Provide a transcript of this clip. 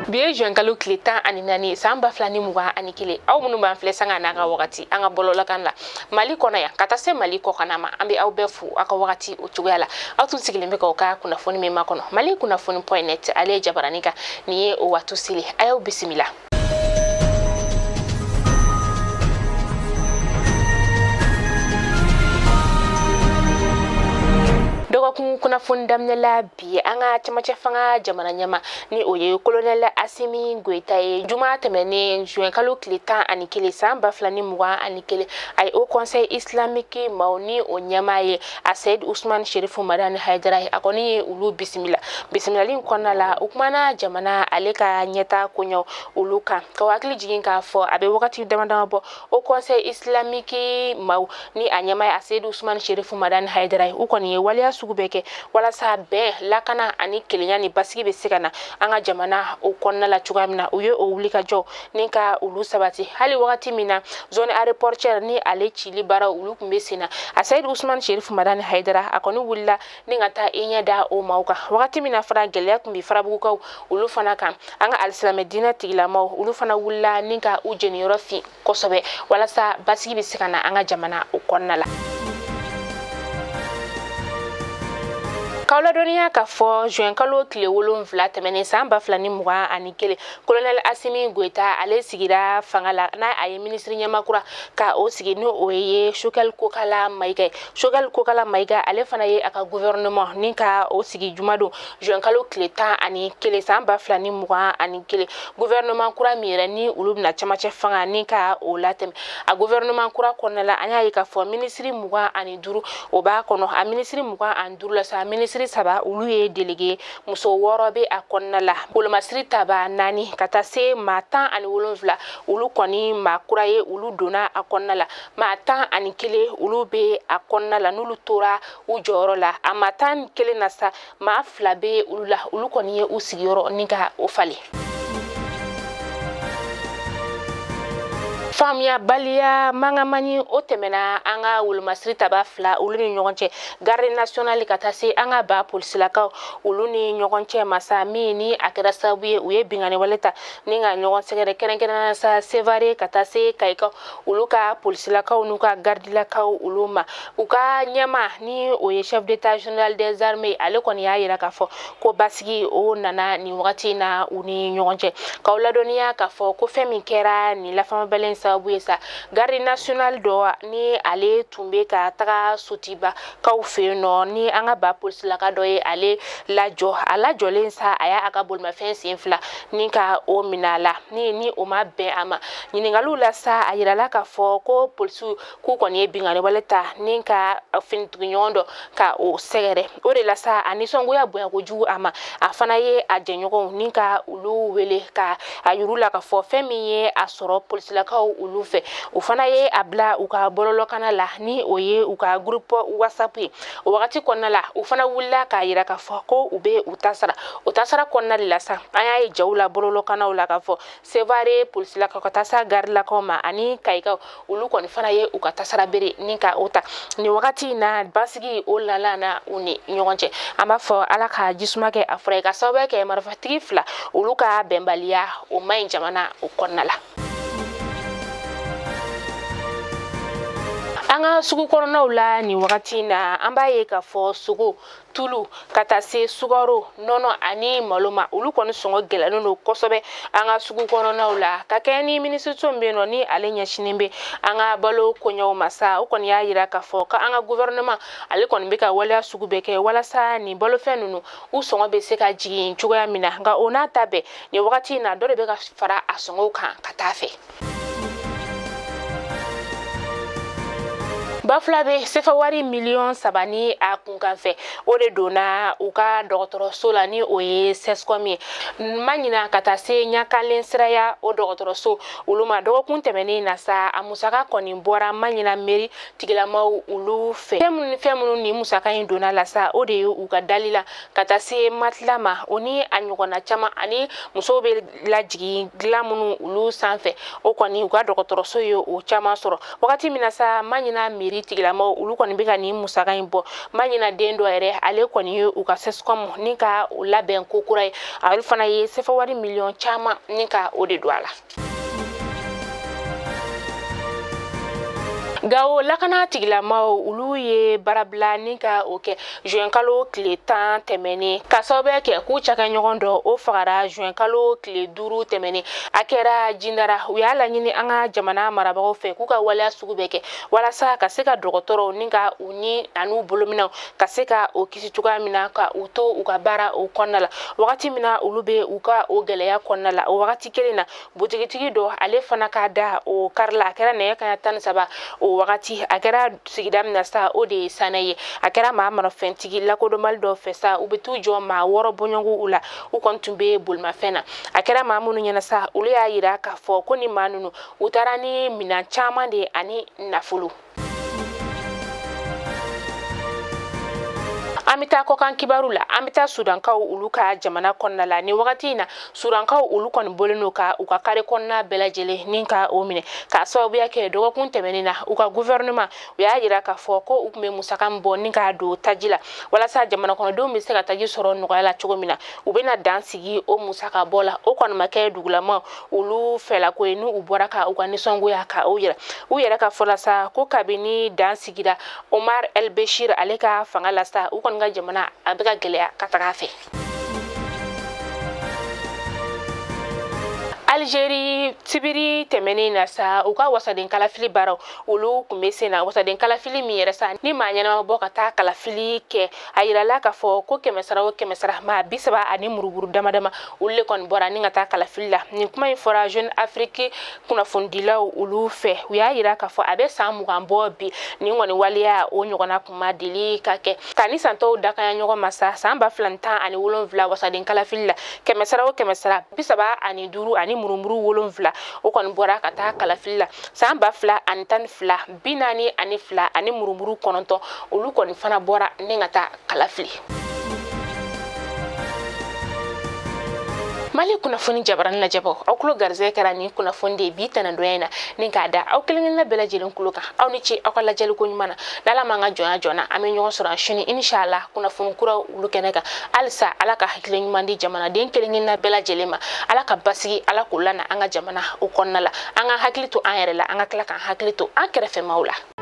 Bi ye juin kalo tile 14 san 2021. Aw minnu b'an filɛ sanga n'a ka wagati an ka bɔlɔlɔkan la Mali kɔnɔ yan ka taa se Mali kɔkanna ma, an bɛ aw bɛɛ fo aw ka wagati o cogoya la. Aw tun sigilen bɛ k'aw ka kunnafoni min makɔnɔ, Mali kunnafoni point net, ale ye jabarani kan. Nin ye o waati seli, a y'aw bisimila. Dɔgɔkun kunnafoni daminɛla bi an ka cɛmancɛ fanga jamana ɲɛmaa, ni o ye kolonɛli Asimi Goyita ye, juma tɛmɛnen juin kalo tile 11 san 2021, a ye Haut Conseil islamique maaw ni o ɲɛmaa ye Aseyid Usman Sherifu Madani Hayidara ye, a kɔni ye olu bisimila. Bisimilali in kɔnɔna la, u kumana jamana ale ka ɲɛta koɲɛw olu kan, ka hakili jigin k'a fɔ a bɛ wagati dama dama bɔ, Haut Conseil islamique maaw ni a ɲɛmaa ye Aseyid Usman Sherifu Madani Hayidara ye, u kɔni ye waleya sugu bɛɛ kɛ walasa bɛn, lakana ani kelenya ni basigi bɛ se ka na an ka jamana o kɔnɔna la cogoya min na. U ye o wulikajɔ ni ka olu sabati. Hali wagati min na zone aéroportuaire ni ale cili baaraw olu tun bɛ sen na, Aseyid Usman Sherifu Madani Hayidara, a kɔni wulila ni ka taa i ɲɛ da o maaw kan. Wagati min na fana gɛlɛya tun bɛ Farabugukaw olu fana kan, an ka alisilamɛ diinɛ tigilamaw olu fana wulila ni ka u jeniyɔrɔ fin kosɛbɛ walasa basigi bɛ se ka na an ka jamana o kɔnɔna la. K'aw ladɔnniya k'a fɔ juin kalo tile 7 tɛmɛnen san 2021, kolonɛli Asimi Goyita ale sigira fanga la, n'a a ye minisiri ɲɛmaa kura ka o sigi, ni o ye Choguel Kokala Mayiga ye. Choguel Kokala Mayiga, ale fana ye a ka gouvernement ni ka o sigi jumadon juin kalo tile 11 san 2021. Gouvernement kura min yɛrɛ ni olu bɛna cɛmancɛ fanga ni ka o latɛmɛ, a gouvernement kura kɔnɔna la, an y'a ye k'a fɔ minisiri 25 o b'a kɔnɔ. A minisiri 25 la sa, minisiri saba olu ye délégué, muso 6 bɛ a kɔnɔna la, wolomasiri taba 4, ka taa se maa 17 olu kɔni maa kura ye, olu donna a kɔnɔna la. Maa 11 olu bɛ a kɔnɔna la, n'olu tora u jɔyɔrɔ la. A maa 11 na sa, maa 2 bɛ olu la, olu kɔni ye u sigiyɔrɔ ni ka o falen. Faamuyabaliya mangamani o tɛmɛna an ka wolomasiri taba 2 olu ni ɲɔgɔn cɛ, garde nationale ka taa se an ka ba polisilakaw olu ni ɲɔgɔn cɛ, masa min ni a kɛra sababu ye u ye binkanni wale ta ni ka ɲɔgɔn sɛgɛrɛ, kɛrɛnkɛrɛnnenya sa Sevare ka taa se Kayikaw olu ka polisilakaw n'u ka gardilakaw olu ma. U ka ɲɛmaa, ni o ye chef d'état général des armées, ale kɔni y'a yira k'a fɔ ko basigi o nana nin wagati na u ni ɲɔgɔn cɛ. K'aw ladɔnniya k'a fɔ ko fɛn min kɛra nin lafaamabaliya in sababu ye sa, garde nationale dɔ ni ale tun bɛ ka taga Sotibakaw fɛ yen nɔ, ni an ka ba polisilaka dɔ ye ale lajɔ. A lajɔlen sa, a y'a ka bolimafɛn sen 2 ni ka o minɛ a la, ni o ma bɛn a ma. Ɲininkaliw la sa, a yirala k'a fɔ ko polisiw k'u kɔni ye binkanni wale ta ni ka finitigiɲɔgɔn dɔ ka o sɛgɛrɛ. O de la sa, a nisɔngoya bonya kojugu a ma, a fana ye a jɛɲɔgɔnw ni ka olu wele ka a yir'u la k'a fɔ fɛn min ye a sɔrɔ polisilakaw olu fɛ. O fana ye a bila u ka bɔlɔlɔkana la, ni o ye u ka groupe WhatsApp ye. O wagati kɔnɔna la, u fana wulila k'a yira k'a fɔ ko u bɛ u ta sara. O ta sara kɔnɔna de la sa, an y'a ye jaw la bɔlɔlɔkanaw la k'a fɔ Sevare polisilakaw ka taa sa garilakaw ma ani Kayikaw, olu kɔni fana ye u ka tasara bere ni ka o ta. Nin wagati in na, basigi o lala na u ni ɲɔgɔn cɛ. An b'a fɔ Ala ka jisuma kɛ a fura ye, ka sababu kɛ marifatigi 2 olu ka bɛnbaliya o man ɲi jamana o kɔnɔna la. An ka sugu kɔnɔnaw la nin wagati in na, an b'a ye k'a fɔ sogo, tulu, ka taa se sukaro, nɔnɔ ani malo ma, olu kɔni sɔngɔ gɛlɛnnen don kosɛbɛ an ka sugu kɔnɔnaw la. Ka kɛɲɛ ni minisiriso min bɛ yen nɔ, ni ale ɲɛsinnen bɛ an ka balo koɲɛw ma sa, o kɔni y'a yira k'a fɔ ko an ka gouvernement ale kɔni bɛ ka waleya sugu bɛɛ kɛ walasa nin balofɛn ninnu u sɔngɔ bɛ se ka jigin cogoya min na. Nka o n'a ta bɛɛ, nin wagati in na, dɔ de bɛ ka fara a sɔngɔw kan ka taa fɛ. Bafulabe sefa wari miliyɔn 3 ni a kunkanfɛ, o de donna u ka dɔgɔtɔrɔso la, ni o ye CSCOM ye ma ɲina ka taa se Ɲakalen Siraya o dɔgɔtɔrɔso olu ma. Dɔgɔkun tɛmɛnen na sa, a musaka kɔni bɔra ma ɲina meri tigilamaw olu fɛ. Fɛn minnu ni fɛn minnu ni musaka in donna la sa, o de ye u ka dali la ka taa se matelas ma, o ni a ɲɔgɔnna caman, ani musow bɛ lajigin dilan minnu olu sanfɛ. O kɔni, u ka dɔgɔtɔrɔso ye o caman sɔrɔ. Wagati min na sa, ma ɲina meri mairie tigilamaw olu kɔni bɛ ka nin musaka in bɔ. Ma ɲina den dɔ yɛrɛ, ale kɔni ye u ka CSCOM ni ka o labɛn ko kura ye, ale fana ye sefa wari miliyɔn caman ni ka o de don a la. Gawo lakana tigilamaw olu ye baarabila ni ka o kɛ juin kalo tile 10 tɛmɛnen, ka sababuya kɛ k'u cakɛɲɔgɔn dɔ o fagara juin kalo tile 5 tɛmɛnen. A kɛra Jindara. U y'a laɲini an ka jamana marabagaw fɛ k'u ka waleya sugu bɛɛ kɛ walasa ka se ka dɔgɔtɔrɔw ni ka u ni an'u bolominɛw ka se ka o kisi cogoya min na, ka u to u ka baara o kɔnɔna la wagati min na olu bɛ u ka o gɛlɛya kɔnɔna la. O wagati kelen na, butigitigi dɔ ale fana ka da o karila. A kɛra nɛgɛ kaɲa 13 o wagati. A kɛra sigida min na sa, o de ye Sanɛ ye. A kɛra maa marafɛntigi lakodɔnbali dɔ fɛ sa, u bɛ t'u jɔ maa 6 bɔɲɔgɔn u la. U kɔni tun bɛ bolimafɛn na. A kɛra maa minnu ɲɛna sa, olu y'a yira k'a fɔ ko ni maa ninnu u taara ni minɛn caman de ye ani nafolo. An bɛ taa kɔkan kibaru la. An bɛ taa Sudankaw olu ka jamana kɔnɔna la. Nin wagati in na, Sudankaw olu kɔni bɔlen don ka u ka kare kɔnɔna bɛɛ lajɛlen ni ka o minɛ, k'a sababuya kɛ dɔgɔkun tɛmɛnen na, u ka gouvernement u y'a yira k'a fɔ ko u tun bɛ musaka min bɔ ni k'a don taji la walasa jamana kɔnɔdenw bɛ se ka taji sɔrɔ nɔgɔya la cogo min na, u bɛna dan sigi o musaka bɔ la. O kɔni ma kɛ dugulamaw olu fɛlako ye, n'u bɔra ka u ka nisɔngoya ka o yira. U yɛrɛ ka fɔ la sa, ko kabini dan sigira Omar El Bashir ale ka fanga la sa, u kɔni ka jamana a bɛ ka gɛlɛya ka taga a fɛ. Algérie, sibiri tɛmɛnen na sa, u ka wasaden kalafili baaraw olu tun bɛ sen na. Wasaden kalafili min yɛrɛ sa, ni maa ɲɛnama bɔ ka taa kalafili kɛ, a yirala k'a fɔ ko kɛmɛ sara o kɛmɛ sara, maa 30 ani muruburu dama dama olu de kɔni bɔra ni ka taa kalafili la. Nin kuma in fɔra Jeune Afrique kunnafonidilaw olu fɛ. U y'a yira k'a fɔ a bɛ san 20 bɔ bi, nin kɔni waleya o ɲɔgɔnna kun ma deli ka kɛ. Ka ni san tɔw dakanya ɲɔgɔn ma sa, san 2017 wasaden kalafili la, kɛmɛ sara o kɛmɛ sara, 35 ani murumuru 7 o kɔni bɔra ka taa kalafili la. San 2012, 42 ani murumuru 9 olu kɔni fana bɔra ni ka taa kalafili. Mali kunnafoni jabarani lajɛbaw, aw tulo garisɛgɛ kɛra nin kunnafoni de ye bi tɛnɛndonya in na, ni k'a da aw kelen-kelenna bɛɛ lajɛlen tulo kan. Aw ni ce aw ka lajɛliko ɲuman na. N'Ala m'an ka jɔnya jɔna, an bɛ ɲɔgɔn sɔrɔ sini inshallah kunnafoni kuraw olu kɛnɛ kan. Halisa Ala ka hakili ɲuman di jamanaden kelen-kelenna bɛɛ lajɛlen ma. Ala ka basigi, Ala k'o lana an ka jamana o kɔnɔna la. An ka hakili to an yɛrɛ la, an ka tila k'an hakili to an kɛrɛfɛmaw la.